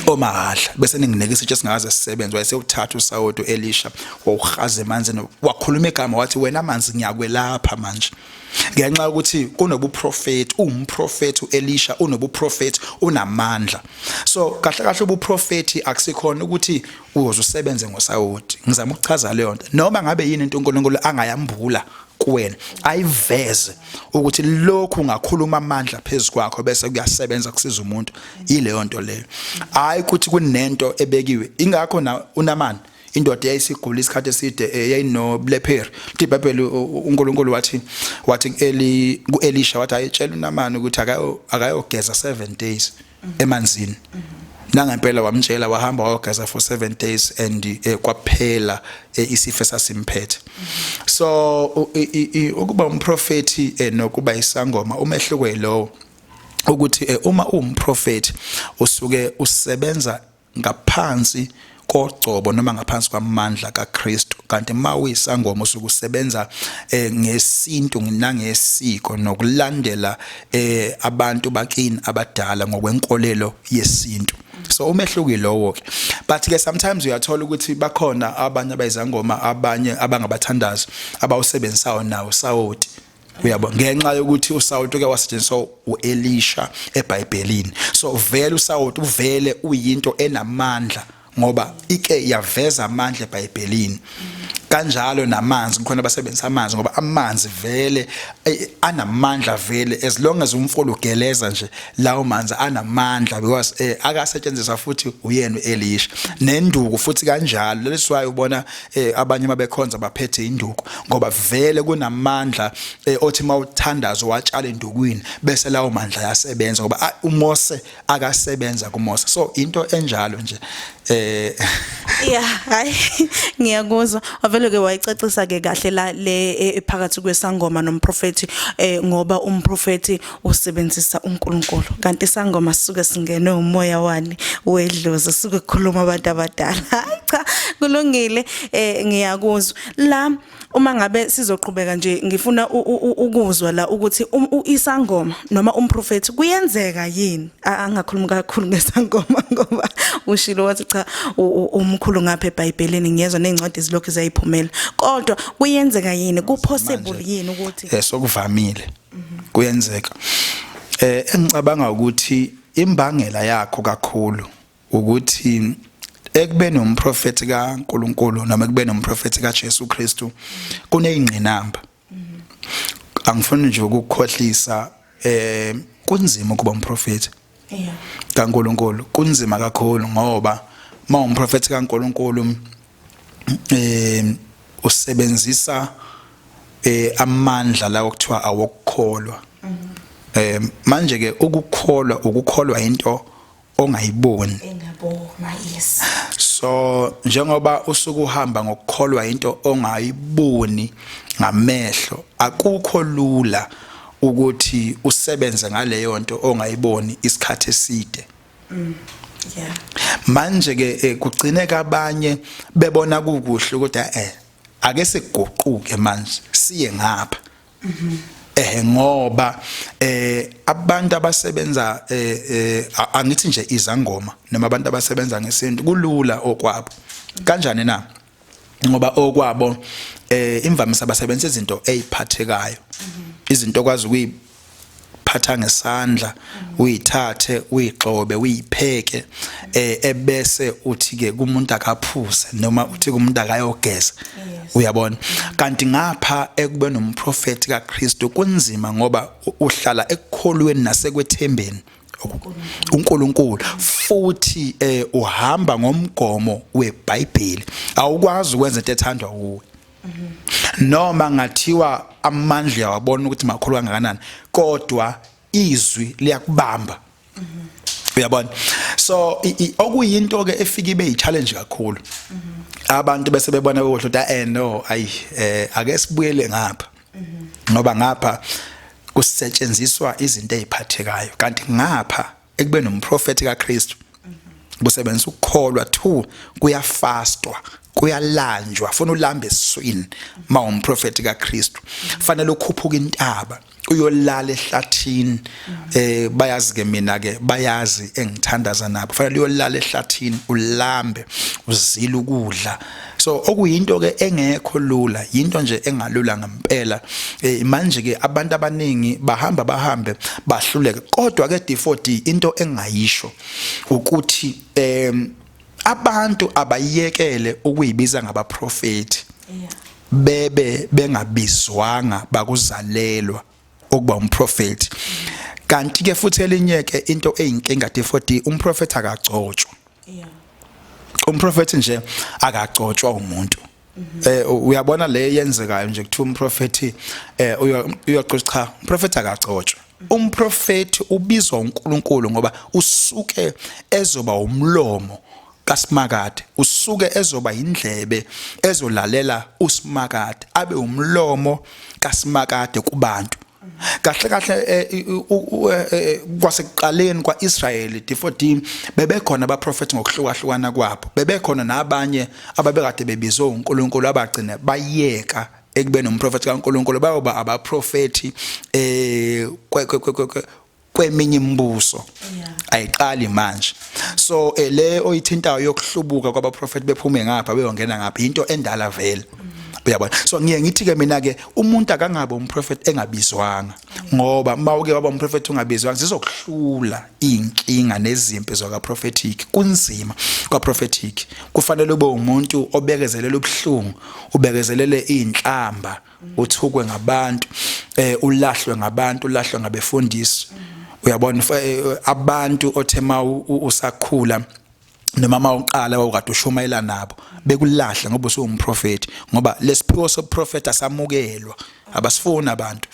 omahadla bese ninginike isitsho esingaze sisebenze. Wayesewuthatha usawoti uElisha, wawuhaza emanzini, wakhuluma igama, wathi, wena amanzi, ngiyakwelapha manje, ngenxa yokuthi kunobuprofeti, uwumprofeti uElisha, unobuprofeti, unamandla. So kahle kahle ubuprofeti akusikhona ukuthi uyoze usebenze ngosawoti. Ngizama ukuchaza leyo nto. Noma ngabe yini into uNkulunkulu angayambula kuwena, ayiveze ukuthi lokhu ungakhuluma amandla phezukwakho bese kuyasebenza kusiza umuntu, yileyo nto leyo, hayi ukuthi kunento ebekiwe. Ingakho na uNamani, indoda yayisigula isikhathi eside, yayinobulepheri, lithi iBhayibheli uNkulunkulu wathi kuEli kuElisha, wathi ayitshela uNamani ukuthi akayogeza 7 days emanzini. Nangempela wamtshela, wahamba wayogeza for 7 days and kwaphela isifo esasimphethe. So ukuba umprofeti nokuba isangoma, umehluko yilowo, ukuthi uma uwumprofeti usuke usebenza ngaphansi kogcobo noma ngaphansi kwamandla kaKristu, kanti mawuyisangoma usuke usebenza ngesintu nangesiko nokulandela abantu bakini abadala ngokwenkolelo yesintu. So umehluko lowo ke. But ke sometimes uyathola ukuthi bakhona abanye abayizangoma, abanye abangabathandazi, abawusebenzisayo nawo sawoti, uyabo, ngenxa yokuthi usawoti ke wasetshenziswa uElisha eBhayibhelini. So vele usawoti uvele uyinto enamandla ngoba ike yaveza amandla eBhayibhelini. Kanjalo namanzi, kukhona abasebenzisa amanzi ngoba amanzi vele anamandla vele. As long as umfula ugeleza nje, lawo manzi anamandla because akasetshenziswa futhi uyena uElisha. Nenduku futhi kanjalo. That's why ubona abanye mabekhonza baphethe induku, ngoba vele kunamandla othi mawuthandaza watshala endukwini bese lawo mandla yasebenza, ngoba uMose akasebenza kuMose. So into enjalo nje. Yeah, hayi, ngiyakuzwa. Wavele ke wayicacisa ke kahle la le phakathi kwesangoma nomprofeti, ngoba umprofeti usebenzisa uNkulunkulu, kanti isangoma sisuke singenwe umoya wani? Wedlozi, suke kukhuluma abantu abadala. Hayi cha, kulungile, ngiyakuzwa. La uma ngabe sizoqhubeka nje, ngifuna ukuzwa la ukuthi isangoma noma umprofeti kuyenzeka yini, angakhulumi kakhulu ngesangoma ngoba ushilo wathi cha. Uyaquotha umkhulu ngapha eBhayibhelini, ngiyezwa nezincwadi zilokhu ziyayiphumela. Kodwa kuyenzeka yini, ku possible yini ukuthi Sokuvamile kuyenzeka. Engicabanga ukuthi imbangela yakho kakhulu ukuthi ekubeni umprofeti kaNkuluNkulu noma ekubeni umprofeti kaJesu Kristu kuneyingqinamba. Angifuni nje ukukukhohlisa, kunzima ukuba umprofeti kaNkuluNkulu, kunzima kakhulu, ngoba uma umprofeti kaNkuluNkulu usebenzisa amandla lawo kuthiwa awokukholwa. Manje ke ukukholwa into ongayiboni. Engabona, yes. So njengoba usuke uhamba ngokukholwa into ongayiboni ngamehlo, akukho lula ukuthi usebenze ngaleyo nto ongayiboni isikhathi eside. Manje ke kugcine kabanye bebona kukuhle ukuthi ake siguquke manje siye ngapha. Ngoba abantu abasebenza angithi nje izangoma noma abantu abasebenza ngesintu kulula okwabo. Kanjani na? Ngoba okwabo imvamisa basebenzisa izinto eziphathekayo, izinto okwazi ukuyiphatha ngesandla, uyithathe uyigxobe uyipheke, ebese uthi ke kumuntu akaphuze noma uthi kumuntu akayogeza, uyabona. Kanti ngapha ekube nomprofeti kaKristu kunzima, ngoba uhlala ekukholweni nasekwethembeni uNkulunkulu, futhi uhamba ngomgomo weBhayibheli. Awukwazi ukwenza into ethandwa uwe, noma ngathiwa amandla uyawabona ukuthi makhulu kangakanani, kodwa izwi liyakubamba, uyabona. So okuyinto ke efika ibe yi-challenge kakhulu, abantu bese bebona kuhle ukuthi no ayi, ake sibuyele ngapha, ngoba ngapha kusetshenziswa izinto eziphathekayo, kanti ngapha ekube nomprofeti kaKristu kusebenzisa ukukholwa. Two, kuyafastwa, kuyalanjwa, funa ulambe esiswini. Ma umprofeti kaKristu fanele ukhuphuka intaba, uyolala ehlathini. Bayazi ke mina ke, bayazi engithandaza nabo, fanele uyolala ehlathini, ulambe, uzila ukudla. So okuyinto ke engekho lula, into nje engalula ngempela. Manje ke abantu abaningi bahamba bahambe bahluleke. Kodwa ke D4D, into engayisho ukuthi abantu abayekele ukuyibiza ngabaprofeti bebe bengabizwanga, bakuzalelwa ukuba umprofeti. Kanti ke futhi elinye ke into eyinkinga, D4D, umprofeti akagcotshwa. Umprofeti nje akagcotshwa umuntu. Uyabona le yenzekayo nje, kuthiwa umprofeti uyaqoqa. Cha, umprofeti akagcotshwa. Umprofeti ubizwa uNkulunkulu ngoba usuke ezoba umlomo kaSimakade, usuke ezoba indlebe ezolalela uSimakade, abe umlomo kaSimakade kubantu. Kahle kahle, kwasekuqaleni kwaIsrael, D4D, bebekhona abaprofeti ngokuhlukahlukana kwabo, bebekhona nabanye ababekade bebizwe uNkulunkulu abagcine bayeka ekubeni umprofeti kaNkulunkulu, bayoba abaprofeti kweminye imibuso. Ayiqali manje. So le oyithintayo yokuhlubuka kwabaprofeti bephume ngapha beyongena ngapha, into endala vele, uyabona. So ngiye ngithi ke mina ke, umuntu akangabe umprofeti engabizwanga, ngoba mawuke waba umprofeti ungabizwanga, zizokuhlula inkinga nezimpi zaka prophetic. Kunzima kwa prophetic, kufanele ube umuntu obekezelela ubuhlungu, ubekezelele inhlamba, uthukwe ngabantu, ulahlwe ngabantu, ulahlwe ngabefundisi, uyabona. Abantu othema usakhula noma mawuqala wawukade ushumayela nabo bekulahle ngoba usuwumprofeti, ngoba lesiphiwo sobuprofeti asamukelwa, abasifuni abantu,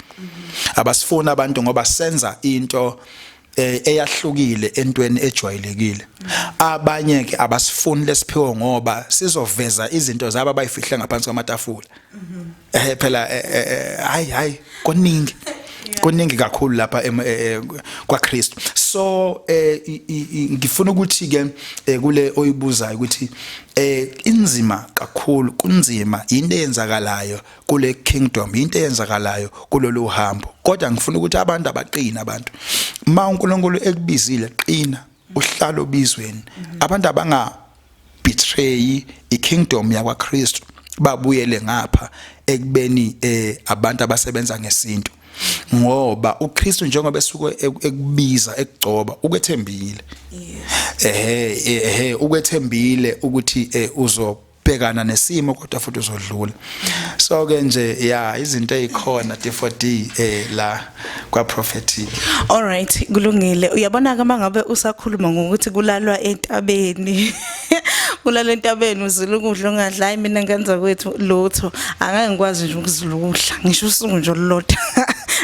abasifuni abantu ngoba senza into eyahlukile entweni ejwayelekile. Abanye ke abasifuni lesiphiwo ngoba sizoveza izinto zabo abayifihle ngaphansi kwamatafula. Phela hayi hayi, kuningi, kuningi kakhulu lapha kwaKristu. So ngifuna ukuthi ke kule oyibuzayo ukuthi inzima kakhulu, kunzima, into eyenzakalayo kule kingdom, into eyenzakalayo kulolu hambo. Kodwa ngifuna ukuthi abantu abaqina, abantu ma uNkulunkulu ekubizile, qina, uhlala obizweni. Abantu abanga betray ikingdom yakwaKristu, babuyele ngapha ekubeni abantu abasebenza ngesintu, ngoba uKristu njengoba esuke ekubiza, ekugcoba, ukwethembile. Ehe, ukwethembile ukuthi uzobhekana nesimo, kodwa futhi uzodlula. So ke nje, ya, izinto ezikhona, D4D, la kwa prophetic. Alright, kulungile. Uyabona ke, mangabe usakhuluma ngokuthi kulalwa entabeni. Kulala entabeni, uzila ukudla, ungadla. Hayi, mina ngenza kwethu lutho. Angeke ngikwazi nje ukuzila ukudla. Ngisho usuku nje olulodwa.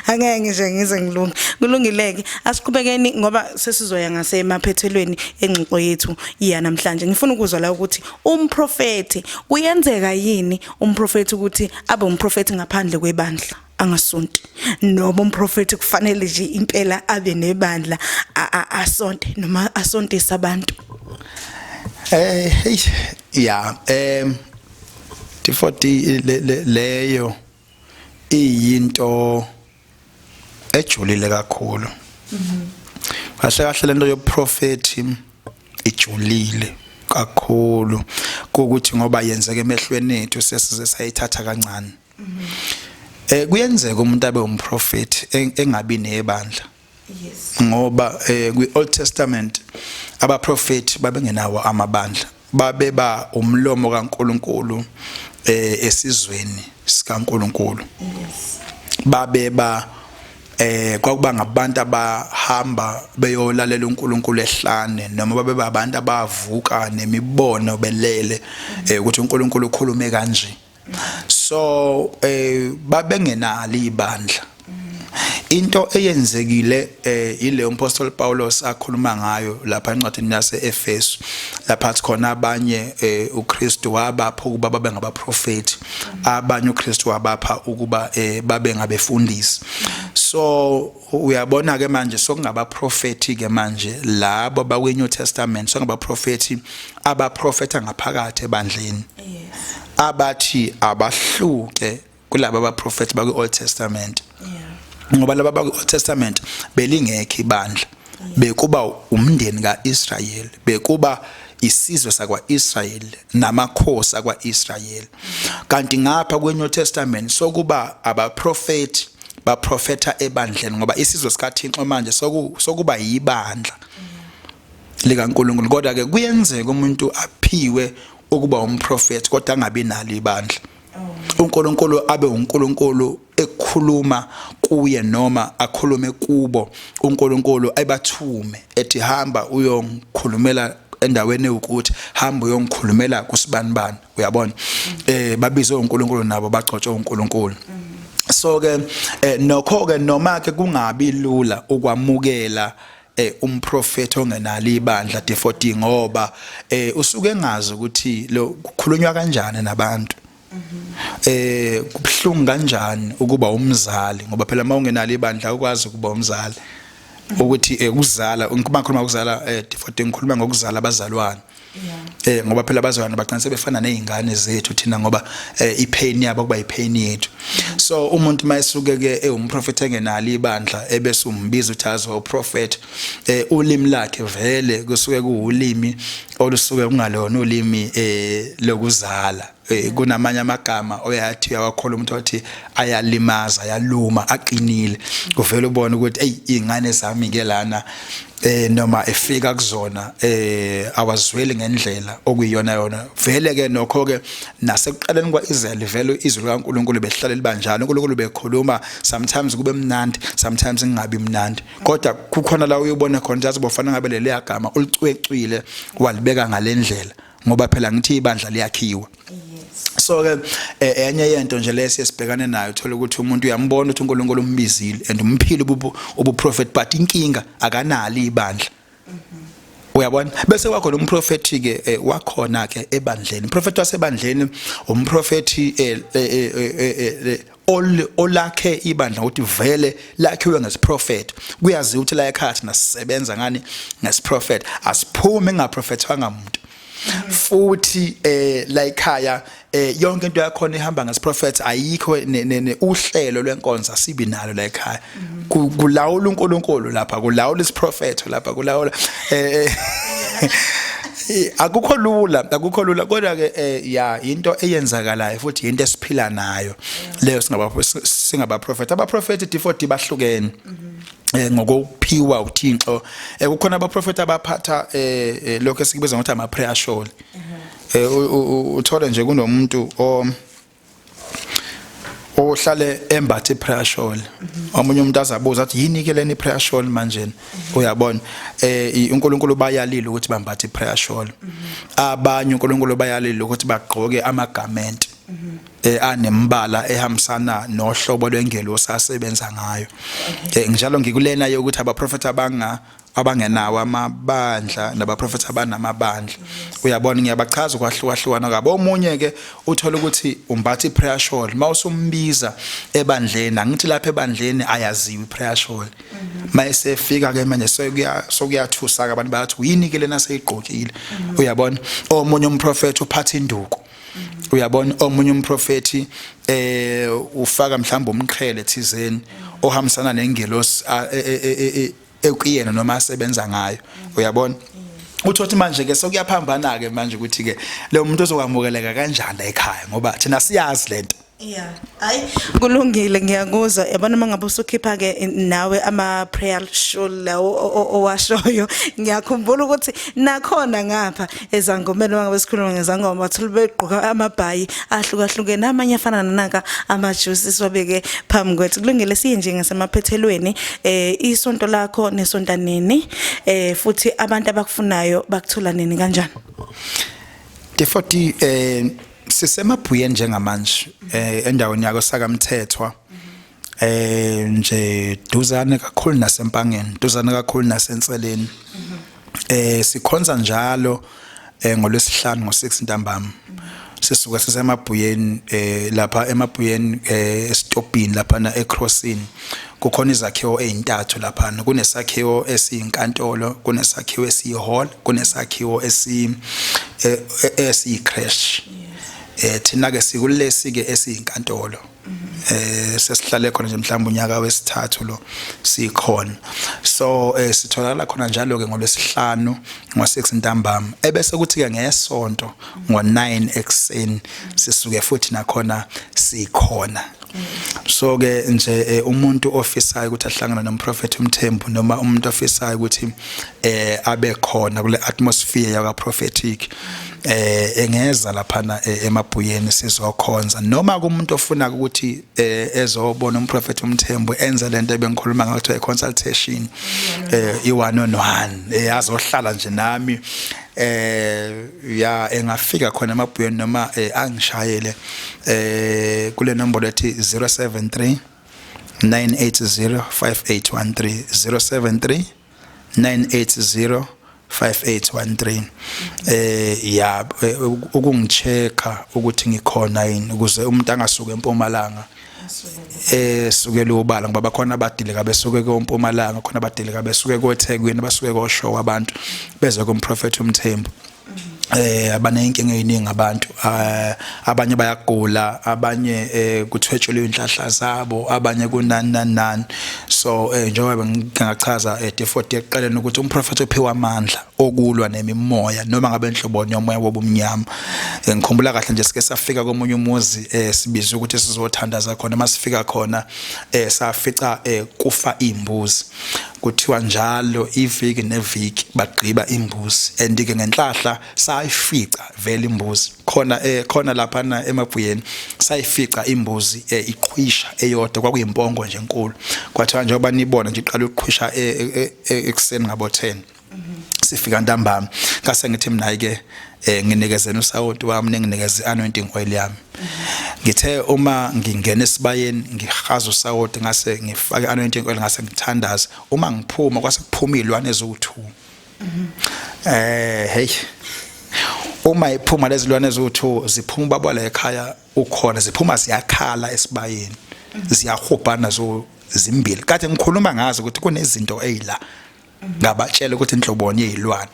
Angeke ngisho ngize ngilunge. Kulungile ke. Asiqhubekeni ngoba sesizoya ngasemaphethelweni engxoxo yethu iya namhlanje. Ngifuna ukuzwa la ukuthi umprofeti, kuyenzeka yini umprofeti ukuthi abe umprofeti ngaphandle kwebandla, angasonti, noma umprofeti kufanele nje impela abe nebandla, asonte noma asontise abantu? Hey, ya, D4D, leyo iyinto ejulile kakhulu. Kahle kahle, lento yobuprofeti ijulile kakhulu, ukuthi ngoba yenzeka emehlweni ethu, sesize sayithatha kancane. Kuyenzeka umuntu abe umprofeti engabi nebandla. Ngoba kwi Old Testament abaprofeti babengenawo amabandla, babeba umlomo kaNkuluNkulu esizweni sikaNkuluNkulu. Babeba kwakuba ngabantu abahamba beyolalela uNkulunkulu ehlane, noma babe abantu abavuka nemibono belele, ukuthi uNkulunkulu ukhulume kanje. So babengenalo ibandla. Into eyenzekile ile umpostoli Paulos akhuluma ngayo lapha encwadini yase-Efesu, lapha athi khona abanye uKristu wabapha ukuba babe ngabaprofeti, abanye uKristu wabapha ukuba babe ngabefundisi. So uyabona ke manje, sokungabaprofeti ke manje labo bakwi New Testament, sokungabaprofeti abaprofeta ngaphakathi ebandleni, abathi abahluke kulabo abaprofeti bakwi Old Testament, ngoba laba bakwi Old Testament belingekho ibandla, bekuba umndeni kaIsrayeli, bekuba isizwe sakwaIsrayeli namakhosi akwaIsrayeli. Kanti ngapha kwe New Testament sokuba abaprofeti baprofeta ebandleni, ngoba isizwe sikaThixo manje sokuba yibandla likaNkulunkulu. Kodwa ke kuyenzeka umuntu aphiwe ukuba umprofeti kodwa angabi nalo ibandla, uNkulunkulu abe uNkulunkulu ekukhuluma kuye noma akhulume kubo, uNkulunkulu ayibathume ethi, "Hamba uyongikhulumela endaweni ewukuthi, hamba uyongikhulumela kusibanibani." Uyabona, babizwe uNkulunkulu nabo, bagcotshwe uNkulunkulu. So ke nokho ke, noma ke kungabi lula ukwamukela umprofeti ongenalo ibandla, D4D, ngoba usuke engazi ukuthi lo kukhulunywa kanjani nabantu, kubhlungu kanjani ukuba umzali, ngoba phela mawungenalo ibandla ukwazi ukuba umzali, ukuthi ukuzala, ngikhuluma ngokuzala, D4D, ngikhuluma ngokuzala abazalwane, ngoba phela abazalwane bagcina sebefana nezingane zethu thina, ngoba ipain yabo kuba ipain yethu. So umuntu mayesuke ke ewumprofeti engenalo ibandla, ebese umbiza uthi azo prophet, ulimi lakhe vele kusuke kuwulimi olusuke kungalona ulimi lokuzala. Kunamanye amagama oyathi uyawakhola umuntu othi ayalimaza, ayaluma, aqinile, kuvela ubone ukuthi, hey, ingane zami ke lana, noma efika kuzona awazweli ngendlela okuyiyona yona vele ke. Nokho ke, nasekuqaleni kwaIsrael vele izwi likaNkuluNkulu behlale libanjalo, uNkulunkulu bekhuluma, sometimes kube mnandi, sometimes kungabi mnandi, kodwa kukhona la uyobona khona ukuthi bofana ngabe leli gama ulicwecwile walibeka ngalendlela, ngoba phela ngithi ibandla liyakhiwa. So ke enye yento nje lesi esibhekane nayo, uthola ukuthi umuntu uyambona ukuthi uNkulunkulu umbizile and umphile ubu prophet, but inkinga akanalo ibandla, uyabona. Bese kwakhona umprofeti ke wakhona ke ebandleni, umprofeti wasebandleni, umprofeti olakhe ibandla, ukuthi vele lakhiwe ngesiprofeti. Kuyaziwa ukuthi la ekhaya thina sisebenza ngani? Ngesiprofeti. Asiphume ngaprofethwanga umuntu. Futhi la ekhaya yonke into yakhona ihamba ngesiprofeti, ayikho uhlelo lwenkonzo, asibi nalo la ekhaya. Kulawula uNkulunkulu lapha, kulawula isiprofetho lapha, kulawula. Akukho lula, akukho lula, kodwa ke ya, into eyenzakalayo futhi into esiphila nayo leyo. Singaba prophet, abaprofeti D4D bahlukene ngokuphiwa uThixo. Kukhona abaprofeti abaphatha lokho esikubiza ngokuthi ama prayer shawl. Uthole nje kunomuntu o ohlale embathe prayer shawl, omunye umuntu azabuza athi, "Yini ke leni prayer shawl manje?" Uyabona, uNkulunkulu bayalile ukuthi bambathe prayer shawl. Abanye uNkulunkulu bayalile ukuthi bagqoke amagarment anembala ehambisana nohlobo lwengelosi asebenza ngayo. Njalo ngikulena yokuthi abaprofeti abangenawo amabandla nabaprofeti abanamabandla, uyabona, ngiyabachaza ukwahlukahlukana kwabo. Omunye ke uthola ukuthi umbatha i-prayer shawl, mawusumbiza ebandleni, angithi lapha ebandleni ayaziwa i-prayer shawl, mayesefika ke manje sokuyathusa ke, abantu bayathi, "Yini ke lena seyigqokile?" Uyabona, omunye umprofeti uphatha induku, uyabona, omunye umprofeti ufaka mhlawumbe umqhele thizeni ohambisana nengelosi ekuyena noma asebenza ngayo, uyabona. Uthothi manje ke sekuyaphambana ke manje ukuthi ke lo muntu ozokwamukeleka kanjani la ekhaya, ngoba thina siyazi lento. Yeah. Hayi, kulungile, ngiyakuzwa. Yabona, mangabe usukhipha ke nawe ama prayer shawl lawo owashoyo, ngiyakhumbula ukuthi nakhona ngapha ezangomeni, mangabe sikhuluma ngezangoma, bathola begqoka amabhayi ahlukahlukene, amanye afana nanaka amajuice siwabeke phambi kwethu. Kulungile, siye nje ngasemaphethelweni. Isonto lakho nesonta nini? Futhi abantu abakufunayo bakuthola nini, kanjani? D4D, sisemabhuyeni njengamanje, endaweni yako sakamthethwa, nje duzane kakhulu nasempangeni, duzane kakhulu nasenseleni. Sikhonza njalo ngolwesihlanu ngo6 ntambama. Sisuka sisemabhuyeni, lapha emabhuyeni, estopini lapha na ecrossing, kukhona izakhiwo ezintathu lapha. Kunesakhiwo esiyinkantolo, kunesakhiwo esiyihall, kunesakhiwo esiyi-creche. Thina ke sikulesi ke esiyinkantolo. Sesihlale khona nje mhlawumbe unyaka wesithathu lo sikhona. So sitholakala khona njalo ke ngolwesihlanu ngo6 ntambama, ebese kuthi ke ngesonto ngo9 ekseni sisuke futhi nakhona sikhona. So ke nje umuntu ofisayo ukuthi ahlangane nomprofeti uMthembu, noma umuntu ofisayo ukuthi abe khona kule atmosphere yaka prophetic, engeza laphana emabhuyeni sizokhonza, noma kumuntu ofuna ukuthi ezobona umprofeti uMthembu, enze lento ebengikhuluma ngayo kuthiwa i-consultation, i one on one, azohlala nje nami, ya, engafika khona emabhuyeni noma angishayele kule nombolo ethi 073 980 5813, 073 980 5813. Ya, ukungichecka ukuthi ngikhona yini, ukuze umuntu angasuka empumalanga sukela ubala, ngoba bakhona abadilika besuke kompumalanga, khona abadilika besuke koThekwini, basuke koshowa, abantu beze kumprofeti uMthembu. Abanenkinga eziningi abantu, abanye bayagula, abanye kuthwetshelwe inhlahla zabo, abanye kunani nani nani. So njengoba ngingachaza D4D ekuqaleni ukuthi umprofeti uphiwa amandla okulwa nemimoya, noma ngabe inhloboni yomoya wobumnyama. Ngikhumbula kahle nje sike safika komunye umuzi, sibizwe ukuthi sizothandaza khona. Masifika khona safica kufa imbuzi. Kuthiwa njalo iviki neviki bagqiba imbuzi, and ke ngenhlahla sayifica vele imbuzi khona lapha na emabhuyeni. Sayifica imbuzi iqhwisha eyodwa, kwakuyimpongo nje enkulu. Kwathiwa njengoba nibona nje iqala ukuqhwisha ekuseni ngabo 10, sifika ntambama. Ngase ngithi mina ke, nginikezeni usawoti wami, ninginikeze anointing oil yami. Ngithe uma ngingena esibayeni, ngihaza usawoti, ngase ngifake anointing oil, ngase ngithandaza. Uma ngiphuma, kwase kuphuma izilwane eziwu2. Hey, uma iphuma lezi zilwane eziwu2, ziphuma ubaba la ekhaya ukhona, ziphuma ziyakhala esibayeni, ziyahubhana zo zimbili. Kade ngikhuluma ngazo ukuthi kunezinto ezila, ngabatshela ukuthi inhloboni yezilwane.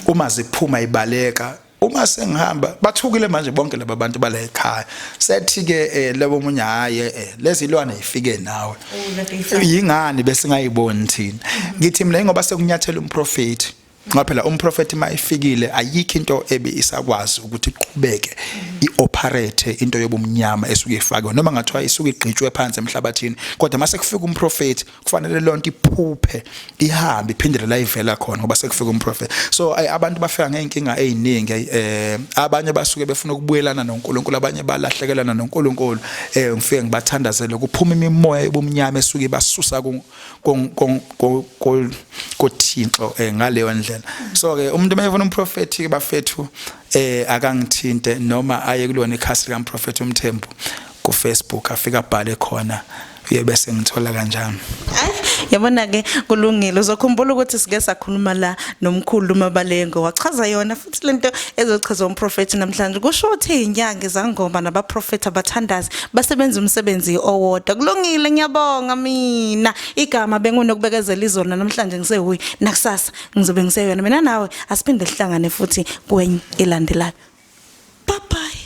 Uma ziphuma ibaleka, uma sengihamba bathukile manje bonke laba bantu bala ekhaya. Sethi ke labo munye, hayi, lezi ilwane ifike nawe, yingani besingayiboni thina? Ngithi mina, ingoba sekunyathela umprofeti. Ngoba phela umprofeti mayifikile ayikho into ebe isakwazi ukuthi iqhubeke ioperate into yobumnyama esuke ifakwe, noma ngathiwa isuke igqitshwe phansi emhlabathini, kodwa mase kufika umprofeti kufanele lonto iphuphe, ihambe, iphindele la ivela khona, ngoba sekufika umprofeti. So abantu bafika ngeenkinga eziningi. Abanye basuke befuna ukubuyelana noNkulunkulu, abanye balahlekelana noNkulunkulu. Ngifike ngibathandazele, kuphuma imimoya yobumnyama esuke ibasusa ku koThixo ngaleyo ndlela. So ke umuntu mayefuna umprofeti, bafethu, akangithinte noma aye kulona ikhasi lika Mprofeti uMthembu ku Facebook, afika abhale khona, uye bese ngithola kanjani. Hayi, yabona ke, kulungile. Uzokhumbula ukuthi sike sakhuluma la nomkhulu Mabalengo, wachaza yona futhi lento ezochaza umprofeti namhlanje. Kusho ukuthi izinyanga, izangoma nabaprofeti, abathandazi basebenza umsebenzi owodwa. Kulungile, ngiyabonga mina. Igama bengunokubekezela izolo, namhlanje ngisehuyi, nakusasa ngizobe ngiseyona. Mina nawe asiphinde sihlangane futhi kwenye elandelayo. Bye bye.